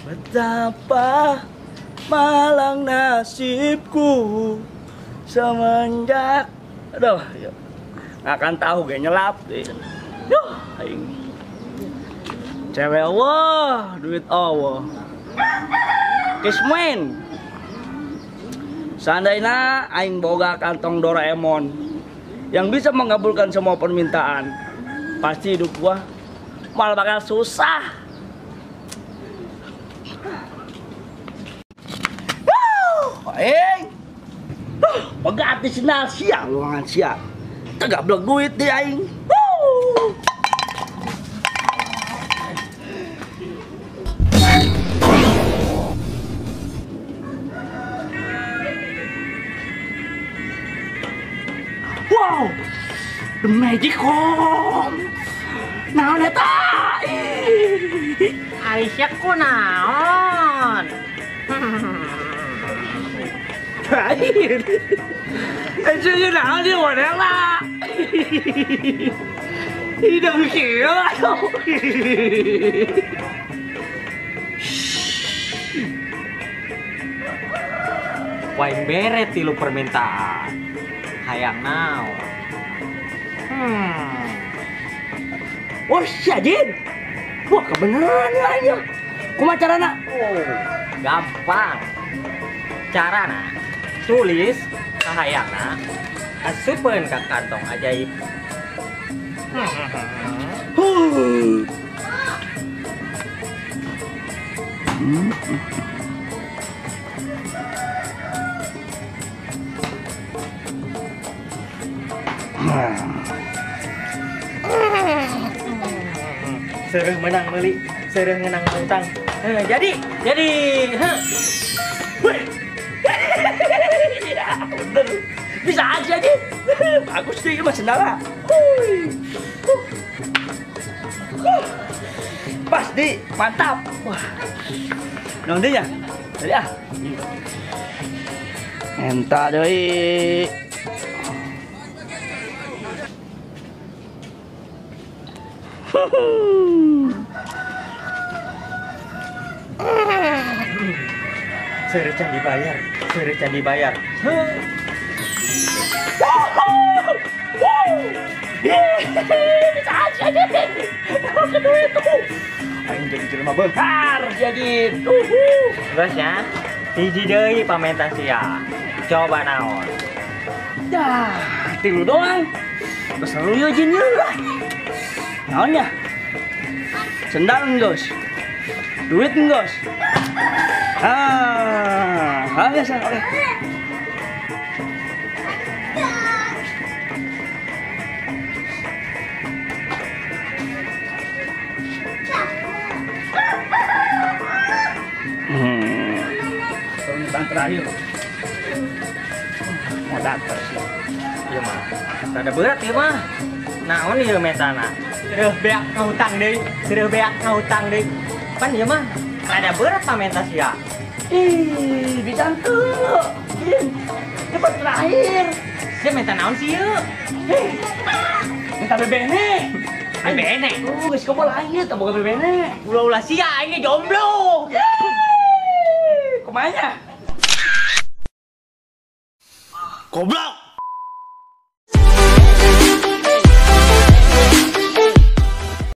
Betapa malang nasibku semenjak, aduh, nggak akan tahu gak nyelap deh. Duh, aing. Cewek Allah, duit Allah. Kismin. Seandainya aing boga kantong Doraemon yang bisa mengabulkan semua permintaan, pasti hidup gua malah bakal susah. Aing, pegat di sendal siang, luangan siang. Tegablek duit di aing. Wow, the magic home. Naon eta? Aisyah ku naon? Air, itu naon sih model lah. Hidung kieu atuh. Wae bere tilu permintaan. Hayang naon? Oh, sia Jin. Wah, kebenaran ya aing. Kumaha carana? Oh, gampang. Carana tulis kahayangna asupeun ka kantong ajaib. Sereuh menang meuli, sereuh ngenang utang. Jadi. Wih. Ya, bener. Bisa aja nih. Bagus sih mas sendala. Pasti mantap. Wah. Nong dia. Jadi ah. Entah deui. Seureuh can dibayar, seureuh can dibayar. Bisa aja deh. Duit tuh. Aing jadi jelema beunghar jadi. Geus ya. Hiji deui pamenta sia. Coba naon? Dah, tilu doang. Geus seru yeuh jin yeuh lah. Naonnya? Sendal geus. Duit geus. Ah, biasa, oke. Permintaan terakhir. Mau datang sih. Iya mah. Rada berat ieu mah. Naon ieu metana? Sereuh beak ngahutang deui, sereuh beak ngahutang deui. Pan ieu mah rada berat pamenta sia. Ih, bisa tuh. Cepat terakhir. Sia minta naon sih ieu? Minta bebene. Bebene? Geus kobol aing teh boga bebene. Ulah-ulah sia aing ge jomblo. Kumaha? Goblok.